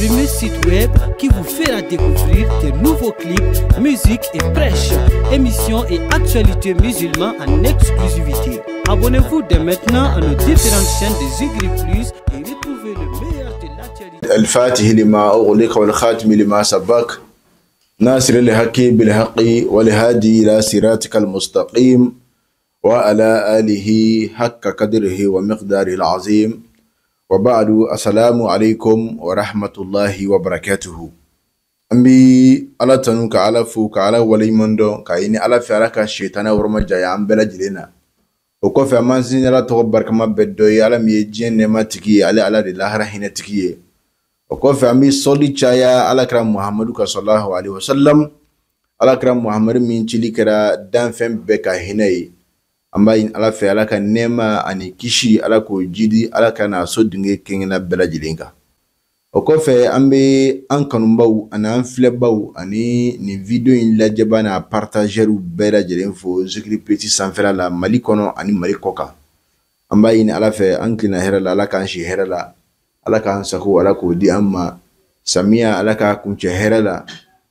premier site web qui vous fera découvrir de nouveaux clips, musique et prêches, émissions et actualités musulmanes en exclusivité. Abonnez-vous dès maintenant à nos différentes chaînes de Zikri Plus et retrouvez le meilleur de l'actualité. الفاتح لما أغلق والخاتم لما سبق ناصر الحق بالحق والهادي إلى صراطك المستقيم وعلى آله حق قدره ومقداره العظيم وبعد السلام عليكم ورحمة الله وبركاته. An bi Ala tanu, ka Ala fo, ka Ala waleɲuman dɔn, k'a ɲini Ala fɛ Ala ka sitana wɔrɔma jaya an bɛɛ lajɛlen na. O kɔfɛ, an b'an sinsin Ala tɔgɔ barikama bɛɛ dɔ ye, Ala min ye diɲɛ nɛɛma tigi ye, ale Ala de lahara hinɛ tigi ye. O kɔfɛ, an bɛ sɔli caya Ala kira Muhamadu ka sallallahu alaihi wasallam, Ala kira Muhamadu min cili kɛra danfɛn bɛɛ ka hinɛ ye. An b'a ɲini Ala fɛ Ala ka nɛɛma ani kisi, Ala k'o jidi Ala ka n'a so dunge kɛnkɛnna bɛɛ lajɛlen kan. O kɔfɛ, an bɛ an kanubaw ani an filɛbaw ani nin vidéo in lajɛba n'a partageurs bɛɛ lajɛlen fo Zikri Plus sanfɛla la, Mali kɔnɔ ani Mali kɔ kan. An b'a ɲini Ala fɛ, an tilenna hɛrɛ la, Ala k'an si hɛrɛ la, Ala k'an sago, Ala k'o di an ma. Samiya, Ala k'a kuncɛ hɛrɛ la,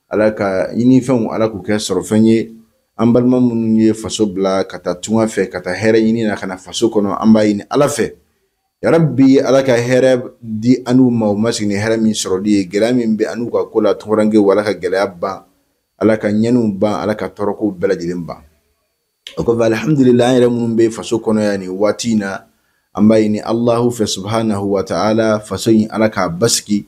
Ala ka ɲinifɛnw, Ala k'u kɛ sɔrɔfɛn ye. An balima minnu ye faso bila ka taa tunga fɛ, ka taa hɛrɛ ɲini na ka na faso kɔnɔ, an b'a ɲini Ala fɛ, yarabi, Ala ka hɛrɛ di an n'u ma, u ma sigi ni hɛrɛ min sɔrɔli ye. Gɛlɛya min bɛ an n'u ka ko la, tunkarankew, Ala ka gɛlɛya ban, Ala ka ɲɛniw ban, Ala ka tɔɔrɔkow bɛɛ lajɛlen ban. O kɔfɛ, alihamudulila, an yɛrɛ minnu bɛ faso kɔnɔ yan nin waati in na, an b'a ɲini Alahu fɛ subhanahu wa ta'ala, faso in, Ala k'a basigi,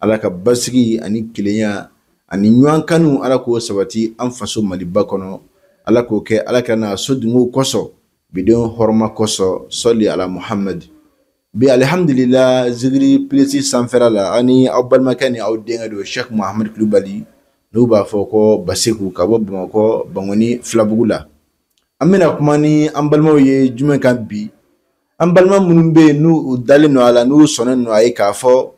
Ala ka basigi ani kelenya ani ɲɔgɔn kanu, Ala k'o sabati an faso Maliba kɔnɔ. Ala k'o kɛ Ala ka n'a so dungow kosɔn, bidenw hɔrɔma kosɔn, sɔli ala Muhammad. Bi, alihamudulila, Zikri Plus sanfɛla la, ani aw balimakɛ ni aw denkɛ don, Sheikh Muhamad Kulubali, n'u b'a fɔ ko Baseku, ka bɔ Bamakɔ Bangoni Filabugu la. An bɛna kuma ni an balimaw ye jumɛn kan bi? An balima minnu bɛ yen, n'u dalen don a la, n'u sɔnnen don a ye k'a fɔ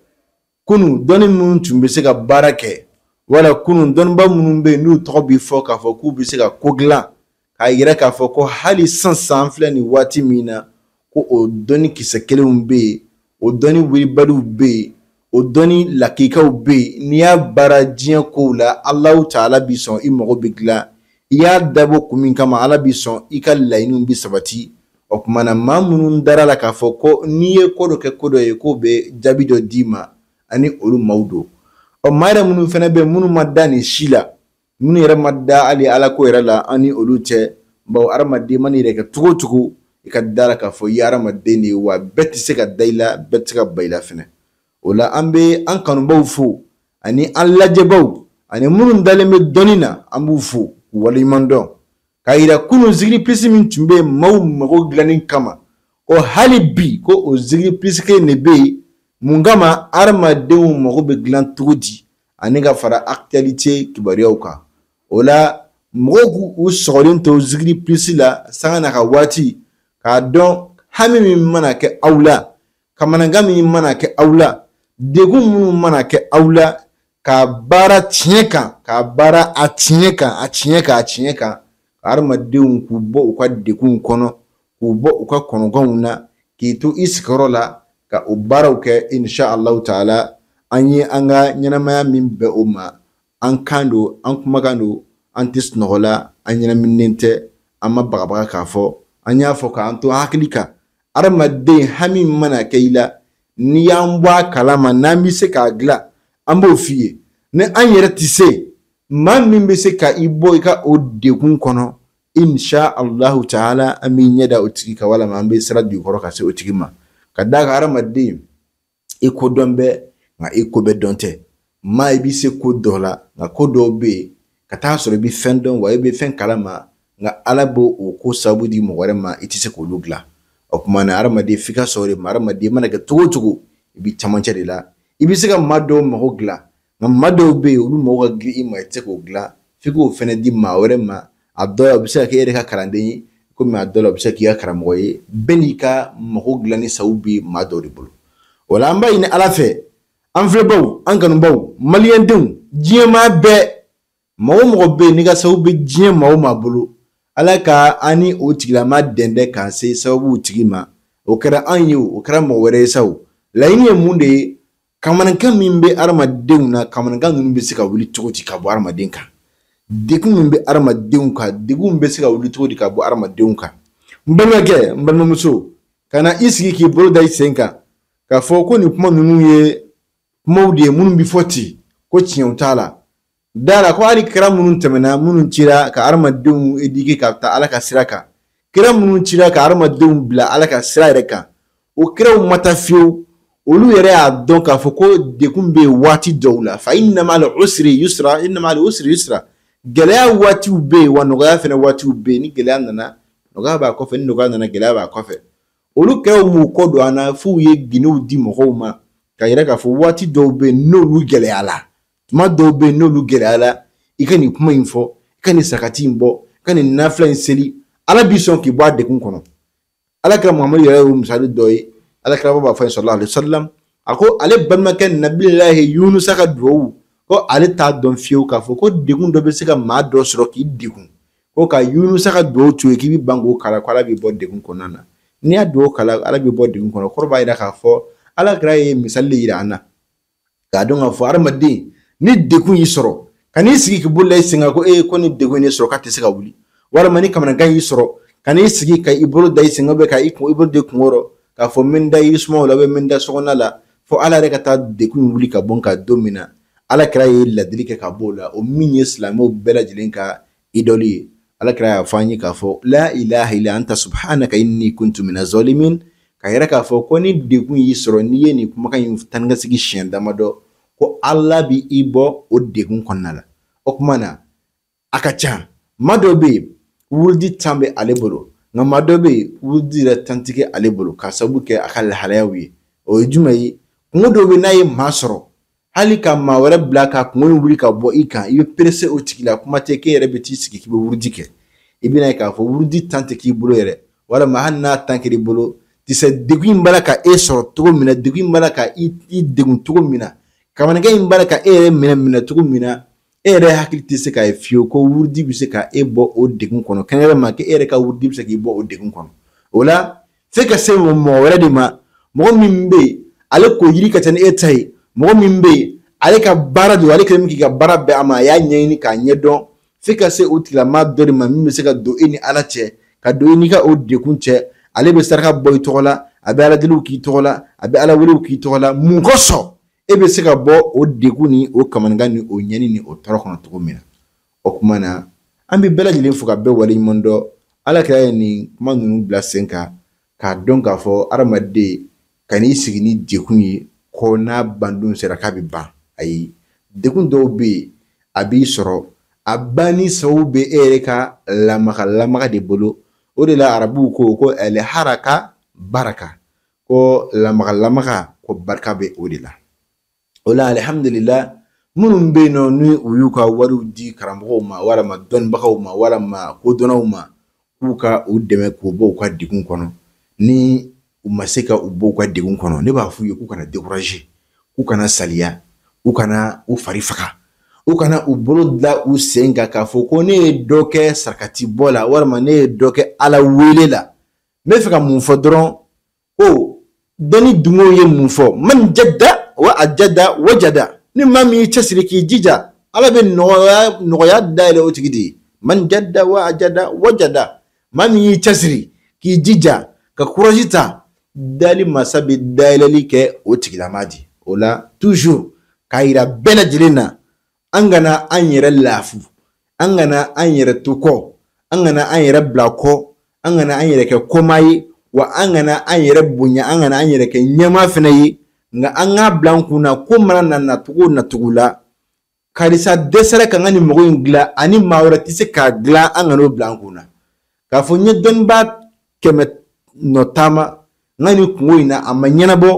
kunun dɔnni minnu tun bɛ se ka baara kɛ, wala kunun dɔnniba minnu bɛ yen, n'u tɔgɔ bɛ fɔ k'a fɔ k'u bɛ se ka ko dilan, k'a yira k'a fɔ ko hali sisan filɛ nin waati min na, ko o dɔnni kisɛ kelenw bɛ yen, o dɔnni wulibaliw bɛ yen, o dɔnni lakikaw bɛ yen, n'i y'a baara diɲɛ kow la, Alahu taala b'i sɔn, i mago bɛ dilan, i y'a dabɔ kun min kama, Ala b'i sɔn, i ka laɲiniw bɛ sabati. O tuma na, maa minnu dara la k'a fɔ ko n'i ye ko dɔ kɛ ko dɔ ye, k'o bɛ jaabi dɔ d'i ma, ani olu maaw don. Ɔ, maa yɛrɛ minnu fana bɛ, minnu ma da nin si la, minnu yɛrɛ ma da hali Ala ko yɛrɛ la, an ni olu tɛ, bawo hadamaden mana yɛrɛ kɛ cogo o cogo, i ka da la k'a fɔ i ye hadamaden de ye, wa bɛɛ tɛ se ka da i la, bɛɛ tɛ se ka ba i la fɛnɛ. O la, an bɛ an kanubaw fo ani an lajɛbaw ani minnu dalen bɛ dɔnni na, an b'u fo k'u waleɲuman dɔn, k'a yira kunun Zikri Plus min tun bɛ yen maaw mago dilanni kama, o hali bi ko o Zikri Plus kelen de bɛ yen. Mun kama? Hadamadenw mago bɛ dilan cogo di, ani ka fara actualité kibaruyaw kan. O la, mɔgɔw k'u sɔgɔlen to Zikri Plus la sanga n'a ka waati, k'a dɔn hami min mana kɛ aw la, kamanagan min mana kɛ aw la, degun minnu mana kɛ aw la, k'a baara tiɲɛ kan, k'a baara a tiɲɛ kan, a tiɲɛ kan, a tiɲɛ kan, ka hadamadenw k'u bɔ u ka degunw kɔnɔ, k'u bɔ u ka kɔnɔganw na, k'i to i sigiyɔrɔ la ka o baaraw kɛ. Insha Allahu taala, an ye an ka ɲɛnamaya min bɛn o ma, an kan don, an kumakan don, an tɛ sunɔgɔ la, an ɲɛnaminen tɛ, an ma bagabaga k'a fɔ, an y'a fɔ k'an to hakili kan. Hadamaden hami mana kɛ i la, n'i y'an bɔ a kalama, n'an bɛ se k'a dilan, an b'o f'i ye. Ni an yɛrɛ tɛ se, maa min bɛ se ka i bɔ i ka o degun kɔnɔ, insha Allahu taala, an b'i ɲɛ da o tigi kan, walima an bɛ sira don i kɔrɔ ka se o tigi ma. Ka d'a kan, hadamaden, i ko dɔn bɛ, nka i ko bɛɛ dɔn tɛ. Maa, i bɛ se ko dɔ la, nka ko dɔw bɛ yen ka taa sɔrɔ i bɛ fɛn dɔn, wa i bɛ fɛn kalama, nka Ala b'o o ko sababu di mɔgɔ wɛrɛ ma, i tɛ se k'olu dilan. O tuma na, hadamaden, f'i ka sɔn o de ma. Hadamaden mana kɛ cogo o cogo, i bɛ camancɛ de la. I bɛ se ka maa dɔw mago dilan, nka maa dɔw bɛ yen, olu mago ka girin i ma, i tɛ se k'o dilan, f'i k'o fɛnɛ di maa wɛrɛ ma. A dɔw la, o bɛ se ka kɛ e yɛrɛ ka kalanden ye, komi a dɔw la, o bɛ se k'i ka karamɔgɔ ye. Bɛɛ n'i ka mago dilanni sababu bɛ maa dɔw de bolo. O la, an b'a ɲini Ala fɛ, an filɛbaw, an kanubaw, maliyɛndenw, diɲɛmaa bɛɛ, mɔgɔ o mɔgɔ bɛ yen n'i ka sababu bɛ diɲɛ maa o maa bolo, Ala ka an ni o tigilama dɛndɛ k'an se sababu tigi ma. O kɛra an ye, o kɛra mɔgɔ wɛrɛ ye sa. O laɲini ye mun de ye? Kamanagan min bɛ hadamadenw na, kamanagan ninnu bɛ se ka wuli cogo di ka bɔ hadamaden kan? Degun min bɛ hadamadenw kan, degun bɛ se ka wuli cogo di ka bɔ hadamadenw kan? N balimakɛ, n balimamuso, ka na i sigi k'i bolo da i sen kan k'a fɔ ko nin kuma ninnu ye kumaw de ye minnu bɛ fɔ ten, ko tiɲɛw t'a la. Da la ko hali kira minnu tɛmɛna, minnu cira ka hadamadenw éduquer ka taa Ala ka sira kan, kira minnu cira ka hadamadenw bila Ala ka sira yɛrɛ kan, o kiraw ma taa fiyewu. Olu yɛrɛ y'a dɔn k'a fɔ ko degun bɛ yen waati dɔw la. Fa inna ma'al usri yusra, inna ma'al usri yusra. Gɛlɛya waatiw bɛ yen, wa nɔgɔya fɛnɛ waatiw bɛ yen. Ni gɛlɛya nana, nɔgɔya b'a kɔfɛ, ni nɔgɔya nana, gɛlɛya b'a kɔfɛ. Olu kɛw m'u kɔ don an na f'u ye gindow di mɔgɔw ma ka yira k'a fɔ waati dɔw bɛ yen n'olu gɛlɛyala, tuma dɔw bɛ yen n'olu gɛlɛyala, i ka nin kuma in fɔ, i ka nin sakati in bɔ, i ka nin nafila in seli, Ala b'i sɔn k'i bɔ a degun kɔnɔ. Ala kira Muhamadu yɛrɛ y'o misali dɔ ye. Ala kira b'a fɔ sallallahu alaihi wasallam, a ko ale balimakɛ Nabilahi Yunusa ka duwawu, ko ale t'a dɔn fiyewu k'a fɔ ko degun dɔ bɛ se ka maa dɔ sɔrɔ k'i degun, ko ka Yunusa ka duwawu to yen k'i bɛ ban k'o kalan ko Ala b'i bɔ degun kɔnɔna na. N'i y'a duwawu kalan, Ala b'i bɔ degun kɔnɔ. Kɔrɔ b'a jira k'a fɔ Ala kira ye misali de yira an na k'a dɔn k'a fɔ hadamaden ni degun y'i sɔrɔ, ka n'i sigi k'i bolo da i sen kan ko ee ko ni degun ye ne sɔrɔ k'a tɛ se ka wuli, walima ni kamanagan y'i sɔrɔ ka n'i sigi ka i bolo da i sen kan ka i bolo da i kunkɔrɔ k'a fɔ n bɛ n da yiri sumaw la, n bɛ n da sokɔnɔna la, fo Ala yɛrɛ ka taa degun wuli ka bɔ n kan don min na. Ala kira ye ladili kɛ ka bɔ o la, o min ye silamɛw bɛɛ lajɛlen ka idɔli ye. Ala kira y'a fɔ an ye k'a fɔ la ilaha illa anta subhanaka inni kuntu mina zalimin, ka yɛrɛ k'a fɔ ko ni degun y'i sɔrɔ, n'i ye nin kumakan in taa ni ka segin siɲɛ damadɔ, ko Ala b'i bɔ o degun kɔnɔna la. O tuma na a ka ca, maa dɔw bɛ yen wurudi tan bɛ ale bolo, nka maa dɔ bɛ yen wurudi yɛrɛ tan tɛ kɛ ale bolo k'a sababu kɛ a ka lahalayaw ye. O ye jumɛn ye? Kungo dɔw bɛ yen n'a ye maa sɔrɔ, hali ka maa wɛrɛ bila ka kungo in wuli ka bɔ i kan, i bɛ perese o tigi la. Kuma tɛ k'e yɛrɛ bɛ t'i sigi k'i bɛ wurudi kɛ, i bɛna ye k'a fɔ wurudi tan tɛ k'i bolo yɛrɛ, walima hali n'a tan kɛr'i bolo, tisɛ degun in b'a la ka e sɔrɔ cogo min na, degun in b'a la ka i degun cogo min na, kamanagan in b'a la ka e yɛrɛ minɛ cogo min na, e yɛrɛ hakili tɛ se k'a ye fiyewu ko wurudi bɛ se ka e bɔ o degun kɔnɔ. Kɛnɛyɛrɛ ma k'e yɛrɛ ka wurudi bɛ se k'i bɔ o degun kɔnɔ. O la f'e ka se mɔgɔ wɛrɛ de ma, mɔgɔ min bɛ yen ale ko yiri ka ca ni e ta ye, mɔgɔ min bɛ yen ale ka baara don, ale kɛlen bɛ k'i ka baara bɛɛ a ma, a y'a ɲɛɲini k'a ɲɛdɔn, f'e ka se o tigilamaa dɔ de ma min bɛ se ka don e ni Ala cɛ, ka don e n'i ka o degun cɛ. Ale bɛ saraka bɔ i tɔgɔ la, a bɛ Ala deliw k'i tɔgɔ la, a bɛ Ala welew k'i tɔgɔ la. Mun kosɔn e bɛ se ka bɔ o degun ni o kamanagan ni o ɲɛni ni o tɔɔrɔ kɔnɔ cogo min na? O tuma na an bɛ bɛɛ lajɛlen fo ka bɛɛ waleɲuman dɔn. Ala kira ye nin kuma ninnu bila sen kan k'a dɔn k'a fɔ hadamaden ka n'i sigi ni degun ye ko n'a bandon sera k'a bɛ ban. Ayi, degun dɔw bɛ yen a b'i sɔrɔ, a banni sababu bɛ e yɛrɛ ka lamaga lamaga de bolo. O de la arabuw ko ko alharaka baraka, ko lamaga lamaga ko barika bɛ o de la. O la alihamudulila, minnu bɛ yen nɔ ni u y'u ka wariw di karamɔgɔw ma, walima dɔnnibagaw ma, walima kodɔnnaw ma, k'u ka u dɛmɛ k'u bɔ u ka degun kɔnɔ, ni u ma se ka u bɔ u ka degun kɔnɔ, ne b'a f'u ye k'u kana décourager, k'u kana saliya, u kana u fari faga, u kana u bolo da u sen kan k'a fɔ ko ne ye dɔ kɛ sarakati bɔ la, walima ne ye dɔ kɛ Ala wele la. N bɛ fɛ ka mun fɔ dɔrɔn, ko dɔnni dungow ye mun fɔ? Man jadda wa ajada wajada. Ni maa min y'i cɛsiri k'i jija, Ala bɛ nɔgɔya dayɛlɛ o tigi de ye. Man jadda wa ajada wajada. Maa min y'i cɛsiri k'i jija ka courage ta, dali masa bɛ dayɛlɛli kɛ o tigilama de. O la toujours k'a yira bɛɛ lajɛlen na, an kana an yɛrɛ lafu, an kana an yɛrɛ to kɔ, an kana an yɛrɛ bila kɔ, an kana an yɛrɛ kɛ kɔmaa ye, wa an kana an yɛrɛ bonya, an kana an yɛrɛ kɛ ɲɛmaa fɛnɛ ye. Nka an k'a bila an kun na ko mana na nacogo nacogo la, karisa dɛsɛra ka n ka nin mɔgɔ in dilan, ani maa wɛrɛ tɛ se k'a dilan, an kan'o bila an kun na. K'a fɔ n ye dɔnnibaa 100 nɔ taama n ka nin kungo in na, a ma ɲɛnabɔ,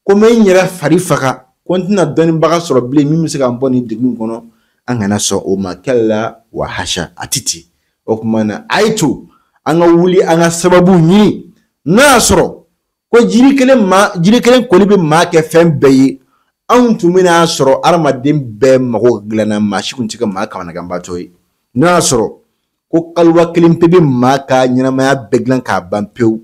ko n bɛ n yɛrɛ fari faga, ko n tɛna dɔnnibaga sɔrɔ bilen min bɛ se ka n bɔ nin degun kɔnɔ. An kana sɔn o ma, kɛlɛ wa hasa, a tɛ ten. O tuma na a ye to an ka wuli, an ka sababu ɲini. N'a y'a sɔrɔ ko jiri kelen kɔni bɛ maa kɛ fɛn bɛɛ ye, anw tun bɛna sɔrɔ hadamaden bɛɛ mago dilanna, maa si tun tɛ kɛ maa kamanaganbaatɔ ye. N'a y'a sɔrɔ ko kaliwa kelen pe bɛ maa ka ɲɛnamaya bɛɛ dilan k'a ban pewu,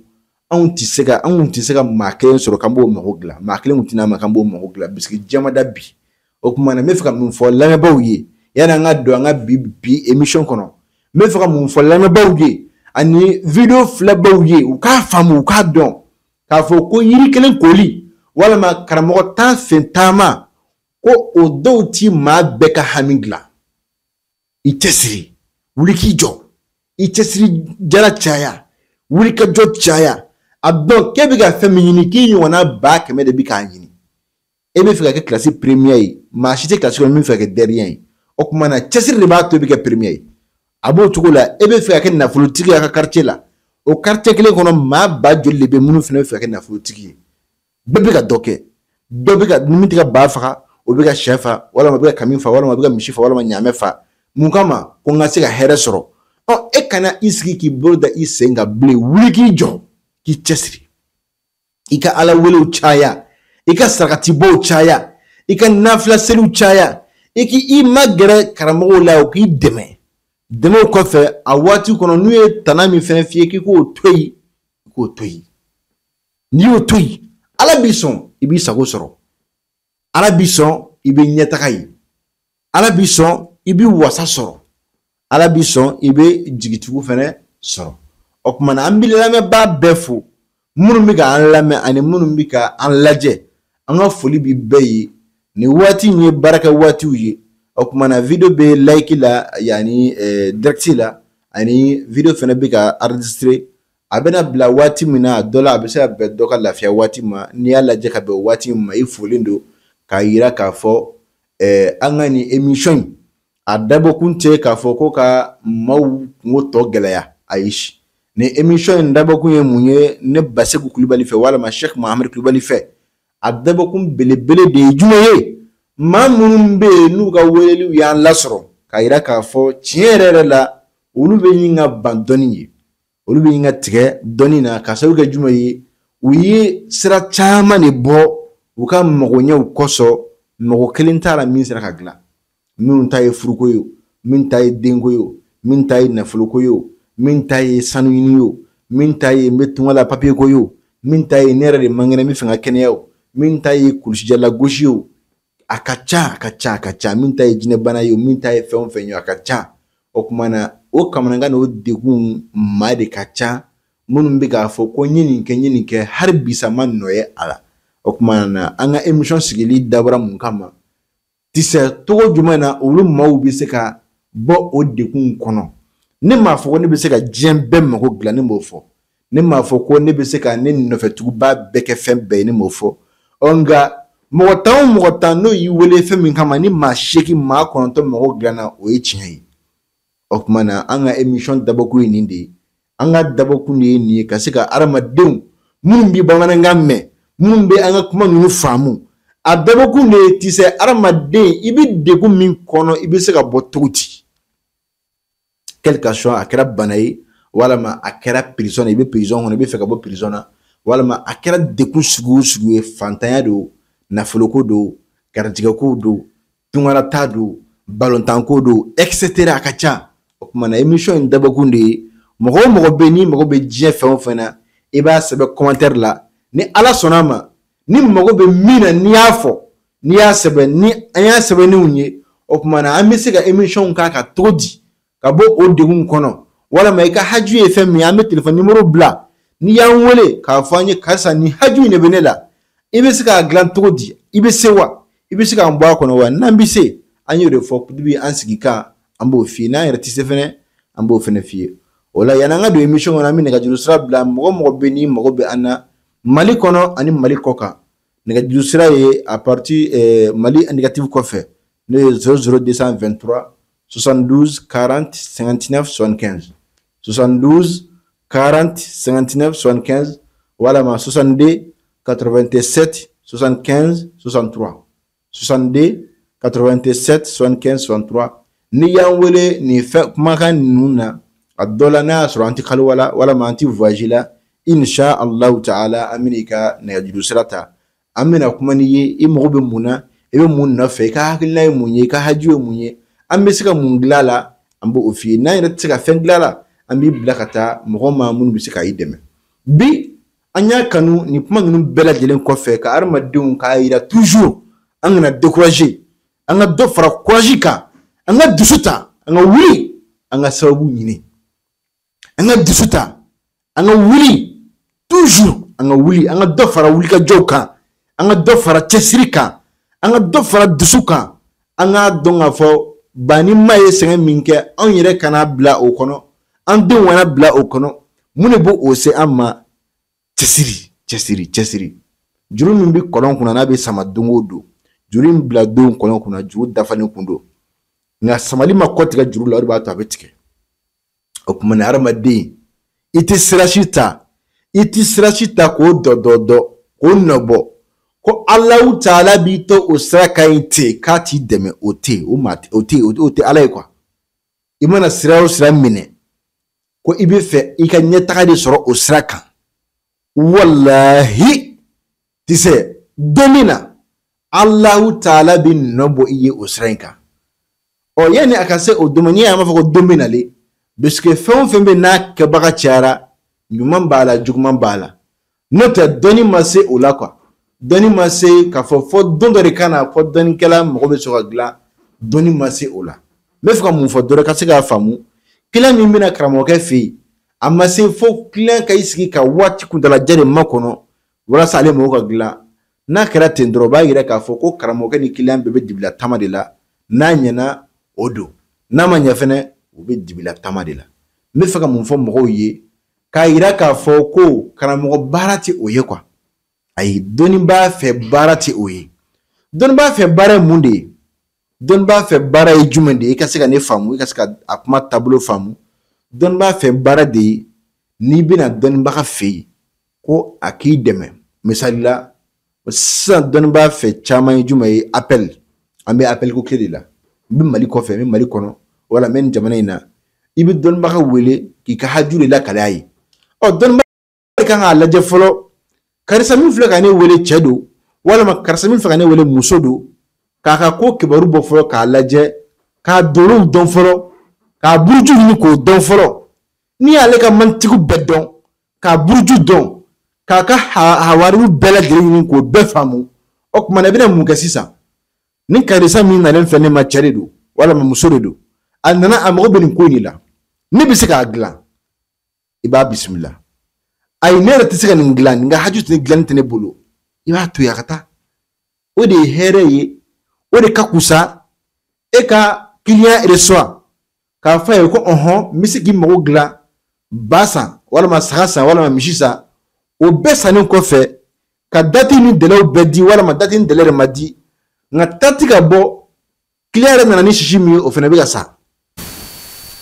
Anw tɛ se ka anw tɛ se ka maa kelen sɔrɔ k'an b'o mago dilan, maa kelen tun tɛna ma k'an b'o mago dilan parce que diɲɛ bi. O tuma na n bɛ fɛ ka mun fɔ lamɛnbaaw ye yanni an ka don an ka bi émission kɔnɔ? N bɛ fɛ ka mun fɔ lamɛnbaaw ye ani vidéo filɛbaw ye? U k'a faamu, u k'a dɔn k'a fɔ ko yiri kelen koli walima karamɔgɔ tan sen taama ko o dɔw ti maa bɛɛ ka hami dilan. I cɛsiri, wuli k'i jɔ, i cɛsiri jara caya, wuli ka jɔ caya. A dɔn k'e bɛ ka fɛn min ɲini, k'i ɲɔgɔnna 100 000 de bɛ k'a ɲini. E bɛ fɛ ka kɛ classe premier ye, maa si tɛ classe kɔnɔ min fɛ ka kɛ dernier ye. O tuma na cɛsiri de b'a to i bɛ kɛ premier ye. A b'o cogo la, e bɛ fɛ ka kɛ nafolotigi ye a ka quartier la, o quartier kelen kɔnɔ maa ba joli de bɛ minnu fana bɛ fɛ ka kɛ nafolotigi ye? Bɛɛ bɛ ka dɔ kɛ, dɔ bɛ ka min tɛ ka ba faga, o bɛ ka sɛ fa, walima o bɛ ka kami fa, walima o bɛ ka misi fa, walima ɲaamɛ fa. Mun kama? Ko n ka se ka hɛrɛ sɔrɔ. Ɔ, e kana i sigi k'i bolo da i sen kan bilen. Wuli k'i jɔ, k'i cɛsiri, i ka Ala welew caya, i ka sarakatibɔw caya, i ka nafila seliw caya, i k'i magɛrɛ karamɔgɔw la, u k'i dɛmɛ. Dɛmɛw kɔfɛ, a waati kɔnɔ n'u ye tana min fɛnɛ f'i ye k'i k'o to yen, i k'o to yen. N'i y'o to yen, Ala b'i sɔn, i b'i sago sɔrɔ. Ala b'i sɔn, i bɛ ɲɛtaga ye. Ala b'i sɔn, i bɛ wasa sɔrɔ. Ala b'i sɔn, i bɛ jigitugu fɛnɛ sɔrɔ. O tuma na an bɛ lamɛnbaa bɛɛ fo, minnu bɛ ka an lamɛn ani minnu bɛ ka an lajɛ. An ka foli bi bɛɛ ye. Nin waati in ye baarakɛ waatiw ye. O tuma na vidéo bɛ like la, yanni direct la, ani vidéo fɛnɛ bɛ ka enregistrer. A bɛna bila waati min na, a dɔ la a bɛ se ka bɛn dɔ ka lafiya waati ma. N'i y'a lajɛ ka bɛn waati min ma, i folen don k'a yira k'a fɔ an ka nin émission in, a dabɔkun tɛ k'a fɔ ko ka maaw kungo tɔ gɛlɛya. Ayi, nin émission in dabɔkun ye mun ye? Ne Baseku Kulubali fɛ walima Cheikh Mohamed Kulubali fɛ, a dabɔkun belebele de ye jumɛn ye? Maa minnu bɛ yen n'u ka weleliw y'an lasɔrɔ k'a yira k'a fɔ tiɲɛ yɛrɛ yɛrɛ la, olu bɛ ɲini ka ban dɔnni ye, olu bɛ ɲini ka tigɛ dɔnni na, ka sababu kɛ jumɛn ye? U ye sira caman de bɔ u ka magoɲɛw kosɔn, mɔgɔ kelen t'a la min sera ka dilan. Minnu ta ye furuko ye, min ta ye denko ye, min ta ye nafoloko ye, min ta ye sanu ɲini ye, min ta ye n bɛ tunga la papiye ko ye, min ta ye ne yɛrɛ de man kɛnɛ, n bɛ fɛ ka kɛnɛya o, min ta ye kulusijala gosi ye, a ka ca, a ka ca, a ka ca. Min ta ye jinɛbana ye, min ta ye fɛn o fɛn ye, a ka ca. O tuma na o kamanagan n'o degun maa de ka ca minnu bɛ k'a fɔ ko n ye nin kɛ, n ye nin kɛ, hali bi sa ma nɔ ye a la. O tuma na an ka émission sigili dabɔra mun kama? Tisɛ togo jumɛn na olu maaw bɛ se ka bɔ o degun kɔnɔ? Ne m'a fɔ ko ne bɛ se ka diɲɛ bɛɛ mago dilan, ne m'o fɔ. Ne m'a fɔ ko ne bɛ se ka ne nɔfɛtuguba bɛɛ kɛ fɛn bɛɛ ye, ne m'o fɔ. Ɔ, nka mɔgɔ 10 o mɔgɔ 10 n'o y'i wele fɛn min kama, ni maa 8 maa 9 mago dilanna, o ye tiɲɛ ye. O tuma na an ka émission dabɔkun ye nin de ye. An ka dabɔkun de ye nin ye, ka se ka hadamadenw minnu bɛ bamanankan mɛn, minnu bɛ an ka kuma ninnu faamu, a dabɔkun de ye tisɛ hadamaden i bɛ degun min kɔnɔ, i bɛ se ka bɔ cogo di? Quel que soit a kɛra bana ye, walima a kɛra prison i bɛ prison kɔnɔ, i bɛ fɛ ka bɔ prison na, walima a kɛra degun sugu o sugu ye, fantanya don, nafoloko don, garijɛgɛko don, tunkarata don, balontanko don, etc., a ka ca. O tuma na émission in dabɔkun de ye, mɔgɔ o mɔgɔ bɛ yen n'i mago bɛ diɲɛ fɛn o fɛn na, i b'a sɛbɛn commentaire la. Ni Ala sɔnna a ma, ni mago bɛ min na, n'i y'a fɔ, n'i y'a sɛbɛn, ni an y'a sɛbɛnniw ye, o tuma na an bɛ se ka émission k'a kan cogo di ka bɔ o degun kɔnɔ, walima i ka haju ye fɛn min ye, an bɛ téléphone numéro bila, n'i y'an wele k'a fɔ an ye karisa nin haju in de bɛ ne la, i bɛ se k'a dilan cogo di, i bɛ se wa, i bɛ se k'an bɔ a kɔnɔ wa? N'an bɛ se, an y'o de fɔ depuis an sigi kan, an b'o f'i ye. N'an yɛrɛ tɛ se fɛnɛ, an b'o fɛnɛ f'i ye. O la, yanni an ka don émission kɔnɔ, an bɛ nɛgɛjuru sira bila. Mɔgɔ mɔgɔ bɛ n'i mago bɛ an na Mali kɔnɔ ani Mali kɔ kan, nɛgɛjuru sira ye à partir Mali indicatif kɔfɛ, n'o ye 00223 72 40 59 75, 72 40 59 75, walima 62 87 75 63, 62 87 75 63. N'i y'an wele nin fɛn kumakan ninnu na, a dɔ la n'a y'a sɔrɔ an tɛ kaliwa la walima an tɛ voyage la, insha Allahu ta'ala, an bɛna i ka nɛgɛjuru sira ta, an bɛna kuma n'i ye, i mago bɛ mun na, i bɛ mun nɔfɛ, i ka hakilina ye mun ye, i ka haju ye mun ye, an bɛ se ka mun dilan a la, an b'o f'i ye. N'an yɛrɛ tɛ se ka fɛn dilan a la, an b'i bila ka taa mɔgɔ ma minnu bɛ se ka i dɛmɛ. Bi An y'a kanu nin kuma ninnu bɛɛ lajɛlen kɔfɛ ka hadamadenw k'a yira toujours an kana décourager, an ka dɔ fara courage kan, an ka dusu ta, an ka wuli, an ka sababu ɲini, an ka dusu ta, an ka wuli toujours, an ka wuli, an ka dɔ fara wulikajɔw kan, an ka dɔ fara cɛsiri kan, an ka dɔ fara dusu kan, an k'a dɔn k'a fɔ ba ni ma ye sɛgɛn min kɛ, anw yɛrɛ kana bila o kɔnɔ, an denw kana bila o kɔnɔ. Mun de b'o o se an ma? Cɛsiri, cɛsiri, cɛsiri. Juru min bɛ kɔlɔn kunna n'a bɛ sama don o don, juru in bila don kɔlɔn kunna, juru dafalen kun don, nka samali ma kɔ tigɛ juru la, o de b'a to a bɛ tigɛ. O tuma na hadamaden, i tɛ sira si ta, i tɛ sira si ta k'o dɔ dɔ dɔ k'o nɔbɔ ko Alahu taala b'i to o sira kan yen ten k'a t'i dɛmɛ, o tɛ yen, o maa o tɛ yen, o tɛ Ala ye quoi. I mana sira o sira minɛ ko i bɛ fɛ i ka ɲɛtaga de sɔrɔ o sira kan, walahi tisɛ don min na Alahu taala bɛ nɔ bɔ i ye o sira in kan. Ɔ yanni a ka se o don ma, n'i y'a m'a fɔ ko don bɛ nalen, parce que fɛn o fɛn bɛ n'a kɛbaga cayara, ɲuman b'a la, juguman b'a la. N'o tɛ dɔnni ma se o la quoi, dɔnni ma se k'a fɔ fɔ don dɔ de ka na fɔ dɔnnikɛla mago bɛ sɔrɔ ka dilan, dɔnni ma se o la. N bɛ fɛ ka mun fɔ dɔrɔn ka se k'a faamu, client min bɛna karamɔgɔkɛ fɛ yen, a ma se fo client ka i sigi ka waati kuntalajan de makɔnɔ walasa ale mago ka dilan. N'a kɛra ten dɔrɔn, o b'a yira k'a fɔ ko karamɔgɔkɛ ni client bɛɛ bɛ dibila tama de la. N'a ɲɛna o don, n'a ma ɲɛ fɛnɛ, u bɛ dibila tama de la. N bɛ fɛ ka mun fɔ mɔgɔw ye k'a yira k'a fɔ ko karamɔgɔ baara tɛ o ye quoi. Ayi, dɔnnibaa fɛ baara tɛ o ye. Dɔnnibaa fɛ baara ye mun de ye? Dɔnnibaa fɛ baara ye jumɛn de ye? I ka se ka ne faamu, i ka se ka a kuma taabolo faamu. Dɔnnibaa fɛ baara de ye n'i bɛna dɔnnibaga fɛ yen ko a k'i dɛmɛ. Misali la sisan, dɔnnibaa fɛ caman ye jumɛn ye? Appel. An bɛ appel ko kelen de la. N bɛ Mali kɔfɛ, n bɛ Mali kɔnɔ, wala n bɛ nin jamana in na. I bɛ dɔnnibaga wele k'i ka haju de lakale a ye. Ɔ dɔnnibaga kan k'a lajɛ fɔlɔ, karisa min filɛ ka ne wele cɛ don, walima karisa min filɛ ka ne wele muso don, k'a ka ko kibaru bɔ fɔlɔ, k'a lajɛ, k'a dolow dɔn fɔlɔ, k'a buruju ɲini k'o dɔn fɔlɔ. N'i y'ale ka mantigiw bɛɛ dɔn, k'a buruju dɔn, k'a ka hawariw bɛɛ lajɛlen ɲini k'o bɛɛ faamu, o tuma na i bɛna mun kɛ sisan? Ni karisa min nalen filɛ ne ma, cɛ de don walima muso de don, a nana a mago bɛ nin ko in de la, ne bɛ se k'a dilan, i b'a bisimila. Ayi, ne yɛrɛ tɛ se ka nin dilan, nin ka haju tɛ dilanni tɛ ne bolo, i b'a to yen a ka taa. O de ye hɛrɛ ye, o de ka kusa e ka client reçoit k'a fɔ a ye ko ɔhɔn, n bɛ se k'i mago dilan, ba san walima saga san walima misi san. O bɛɛ sannen kɔfɛ ka date ni délai bɛɛ di, walima date ni délai de ma di, nka tati ka bɔ, client yɛrɛ nana ni sisi min ye, o fana bɛ ka sa.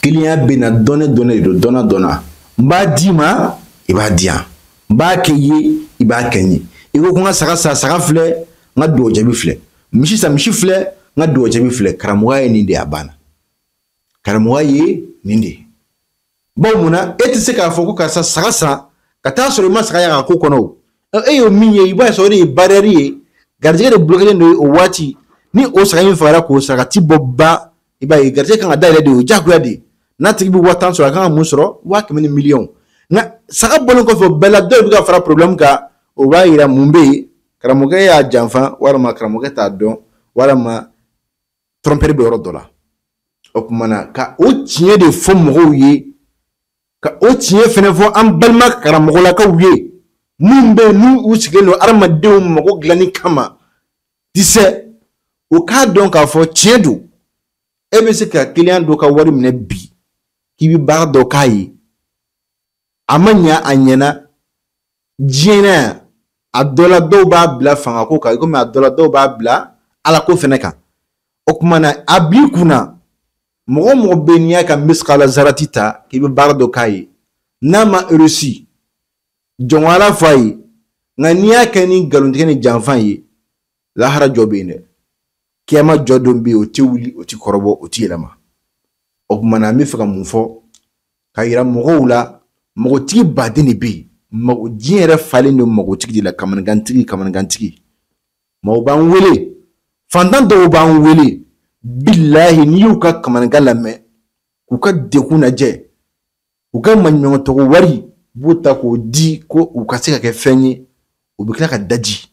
Client bɛ na dɔɔnin dɔɔnin de don, dɔɔnin dɔɔnin. N b'a d'i ma, i b'a di yan, n b'a kɛ i ye, i b'a kɛ n ye. I ko ko n ka saga san, saga filɛ, n ka duwawu jaabi filɛ. Misi san, misi filɛ, n ka duwawu jaabi filɛ. Karamɔgɔya ye nin de ye, a banna. Karamɔgɔya ye nin de ye. Bawo munna e tɛ se k'a fɔ ko karisa saga san ka taa sɔrɔ i ma saga y'a ka ko kɔnɔ o? E y'o min ye, i b'a sɔrɔ o de ye barrière ye, garijɛgɛ de bloqué don o waati. Ni o saga in fagara k'o sagati bɔ ba, i b'a ye garijɛgɛ kan ka dayɛlɛ de, o diyagoya de. N'a tigi bɛ 10 000 sɔrɔ, a kan ka mun sɔrɔ? 100 000 ni miliyɔn. Nka saga bɔlen kɔfɛ o bɛɛ la, dɔw bɛ ka fara problème kan, o b'a yira mun bɛ yen? Karamɔgɔkɛ y'a janfa, walima karamɔgɔkɛ t'a dɔn, walima tromperie bɛ yɔrɔ dɔ la. O tuma na ka o tiɲɛ de fɔ mɔgɔw ye, ka o tiɲɛ fɛnɛ fɔ an balima karamɔgɔlakaw ye minnu bɛ yen n'u sigilen don hadamadenw mago dilanni kama tisɛ, o k'a dɔn k'a fɔ tiɲɛ don. E bɛ se ka client dɔ ka wari minɛ bi k'i bɛ baara dɔ k'a ye, a ma ɲa, a ɲɛna diɲɛ na yan. A dɔ la dɔw b'a bila fangako kan, i komi a dɔ la dɔw b'a bila alako fɛnɛ kan. O tuma na a b'i kunna, mɔgɔ o mɔgɔ bɛ yen n'i y'a ka misikala zarati ta k'i bɛ baara dɔ k'a ye, n'a ma réussi, jɔn ala fɔ a ye. Nka n'i y'a kɛ ni nkalontigɛ ni janfa ye, lahara jɔ bɛ yen dɛ, kiyama jɔ don bɛ yen, o tɛ wuli, o tɛ kɔrɔbɔ, o tɛ yɛlɛma. O tuma na an bɛ fɛ ka mun fɔ ka yira mɔgɔw la? Mɔgɔtigi baden de bɛ yen, mago diɲɛ yɛrɛ falen don magotigi de la, kamanagantigi, kamanagantigi. Maaw b'an wele, fantan dɔw b'an wele, bilahi n'i y'u ka kamanagan lamɛn, k'u ka degun lajɛ, u ka maɲumantɔgɔ wari U b'o ta k'o di ko u ka se ka kɛ fɛn ye, u bɛ tila ka daji.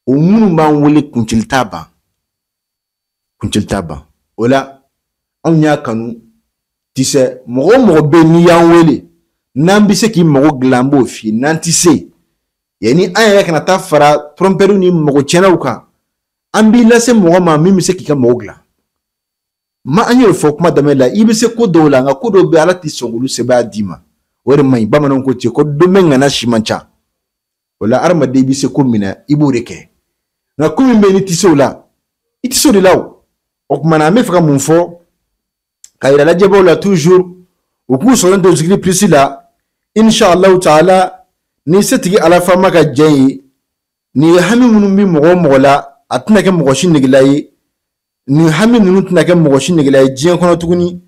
O minnu b'an wele kuncili t'a ban, kuncili t'a ban. O la anw y'a kanu tisɛ, mɔgɔ o mɔgɔ bɛ yen n'i y'an wele, n'an bɛ se k'i mago dilan, an b'o f'i ye. N'an tɛ se, yanni an yɛrɛ kana taa fara trɔmpɛriw ni mago tiɲɛnaw kan, an b'i lase mɔgɔ ma min bɛ se k'i ka mago dilan. Ma an y'o fɔ kuma daminɛ la, i bɛ se ko dɔw la, nka ko dɔw bɛ Ala tɛ sɔn k'olu sebaaya d'i ma. O de man ɲi. Bamananw ko ten ko don bɛ ŋana si man ca. O la hadamaden i bɛ se ko min na, i b'o de kɛ. Nka ko min bɛ yen n'i tɛ se o la, i tɛ se o de la o. O tuma na an bɛ fɛ ka mun fɔ ka yira lajɛbaaw la toujours, u k'u sɔrɔ to Zikiri Plus la, inshallah taala, ni setigi Ala faama ka jɛ ye, nin ye hami minnu bɛ mɔgɔ o mɔgɔ la, a tɛna kɛ mɔgɔ si negela ye. Nin hami ninnu tɛna kɛ mɔgɔ si negela ye diɲɛ kɔnɔ tuguni.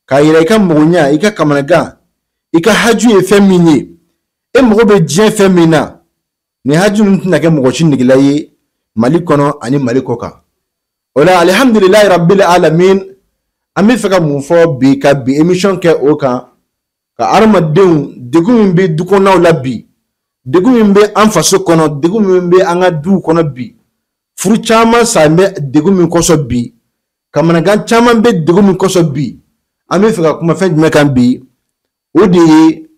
K'a yira i ka mɔgɔɲa, i ka kamanagan, i ka haju ye fɛn min ye, e mago bɛ diɲɛ fɛn min na, nin haju ninnu tɛna kɛ mɔgɔ si negela ye Mali kɔnɔ ani Mali kɔ kan. O la alihamdulilayi rabbil alamin, an bɛ fɛ ka mun fɔ bi ka bi émission kɛ o kan, ka hadamadenw degun min bɛ du kɔnɔnaw la bi, degun min bɛ an faso kɔnɔ, degun min bɛ an ka duw kɔnɔ bi, furu caman san bɛ degun min kosɔn bi, kamanagan caman bɛ degun min kosɔn bi, an bɛ fɛ ka kuma fɛn jumɛn kan bi? O de ye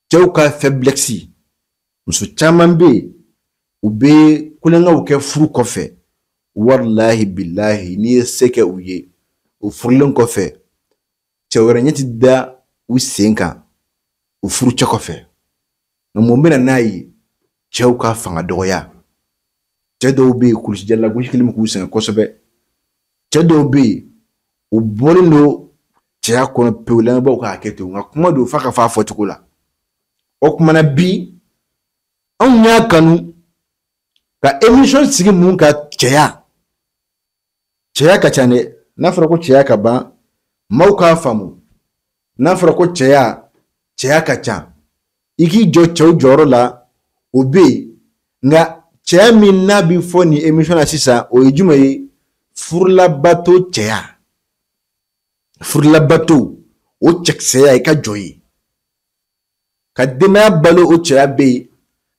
cɛw ka faiblesse. Muso caman bɛ yen, u bɛ kulonkɛw kɛ furu kɔfɛ. Walahi bilahi, n'i ye se kɛ u ye, u furulen kɔfɛ, cɛ wɛrɛ ɲɛ ti da u sen kan u furucɛ kɔfɛ. Nka mun bɛ na n'a ye? Cɛw ka fanga dɔgɔya. Cɛ dɔw bɛ yen, kulusijala lagosi kelen bɛ k'u sɛgɛn kosɛbɛ. Cɛ dɔw bɛ yen, u bɔlen don cɛya kɔnɔ pewu, lamɛnbaaw ka hakɛ to, nka kuma don f'a ka fɔ a fɔcogo la. O tuma na bi, anw y'a kanu ka émission sigi mun ka cɛya. Cɛya ka ca dɛ. N'a fɔra ko cɛya ka ban, maaw k'a faamu. N'a fɔra ko cɛya, cɛya ka ca. I k'i jɔ cɛw jɔyɔrɔ la, o bɛ yen. Nka cɛya min n'a bɛ fɔ nin émission na sisan, o ye jumɛn ye? Furulabato cɛya. Furulabato, o cɛkisɛya, i ka jɔ yen. Ka denbaya balo, o cɛya bɛ yen.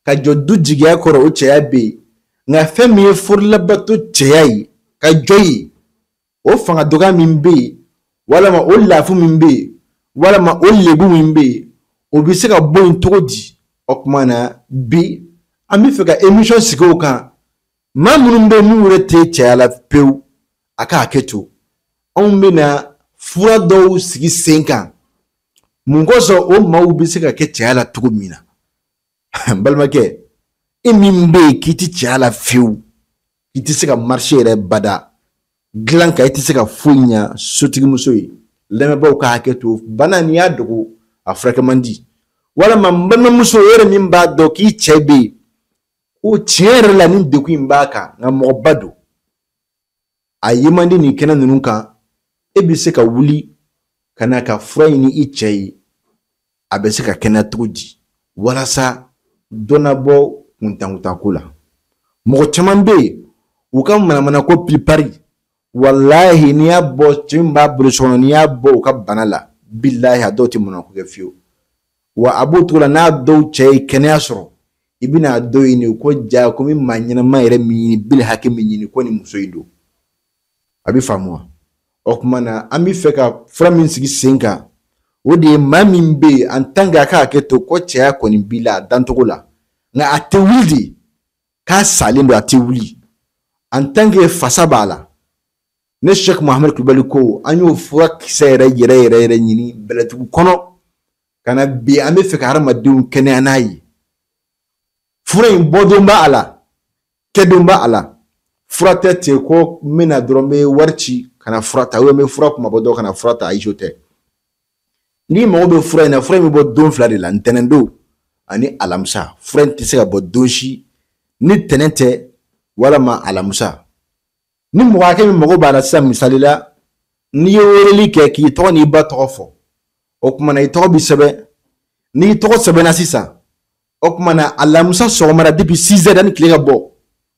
Ka jɔ du jigiya kɔrɔ, o cɛya bɛ yen. Nka fɛn min ye furulabato cɛya ye, ka jɔ yen, o fanga dɔgɔya min bɛ yen, walama o laafu min bɛ yen, walama o lebu min bɛ yen, o bɛ se ka bɔ yen cogo di? O tuma na bi, an bɛ fɛ ka émission sigi o kan. Maa minnu bɛ yen n'u yɛrɛ tɛ cɛya la pewu, a ka hakɛ to, anw bɛna fura dɔw sigi sen kan mun kosɔn o maaw bɛ se ka kɛ cɛya la cogo min na. N balimakɛ, e min bɛ yen k'i tɛ cɛya la fiyewu, i tɛ se ka marché yɛrɛ bada dilan kan, i tɛ se ka foyi ɲa sotigimuso ye. Lamɛnbaaw ka hakɛ to, bana n'i y'a dogo a furakɛ man di. Walama n balimamuso, e yɛrɛ min b'a dɔn k'i cɛ bɛ yen, ko tiɲɛ yɛrɛ la nin degun in b'a kan, nka mɔgɔba don, a ye man di nin kɛnɛ ninnu kan, e bɛ se ka wuli ka na ka fura ɲini i cɛ ye, a bɛ se ka kɛnɛya cogo di, walasa dɔ na bɔ kuntankuntako la. Mɔgɔ caman bɛ yen, u ka manamanako piripari, walahi n'i y'a bɔ cɛ min b'a bolo so kɔnɔ, n'i y'a bɔ u ka bana la, bilahi a dɔw tɛ manamako kɛ fiyewu. Wa a b'o cogo la, n'a dɔw cɛ ye kɛnɛya sɔrɔ, i bɛna a dɔw ɲini ko ja ko min maa ɲɛnama yɛrɛ min ɲini, bili hakɛ min ɲini, ko nin muso in don. A bɛ faamu wa? O tuma na an bɛ fɛ ka fura min sigi sen kan, o de ye maa min bɛ yen en tant que a ka hakɛ to ko cɛya kɔni b'i la a dancogo la, nka a tɛ wuli de, k'a salen don, a tɛ wuli en tant que fasa b'a la. Ne Cheikh Mohamed Kulibali ko an y'o fura kisɛ yɛrɛ yɛrɛ yɛrɛ yɛrɛ ɲini bɛlɛdugu kɔnɔ ka na bi, an bɛ fɛ ka hadamadenw kɛnɛya n'a ye. Fura in bɔdon b'a la, kɛdon b'a la. Fura tɛ ten ko n bɛna dɔrɔn n bɛ wari ci ka na fura ta, n bɛ fura kumaba dɔrɔn ka na fura ta, ayi o tɛ. N'i mago bɛ fura in na, fura in bɛ bɔ don fila de la, ntɛnɛn don ani alamisa. Fura in tɛ se ka bɔ don si ni tɛnɛn tɛ walama alamisa. Ni mɔgɔ hakɛ min mago b'a la sisan, misali la, n'i ye weleli kɛ k'i tɔgɔ n'i ba tɔgɔ fɔ, o tuma na i tɔgɔ bɛ sɛbɛn. N'i tɔgɔ sɛbɛnna sisan, o tuma na alamisa sɔgɔmada depuis 6 heures yanni tile ka bɔ,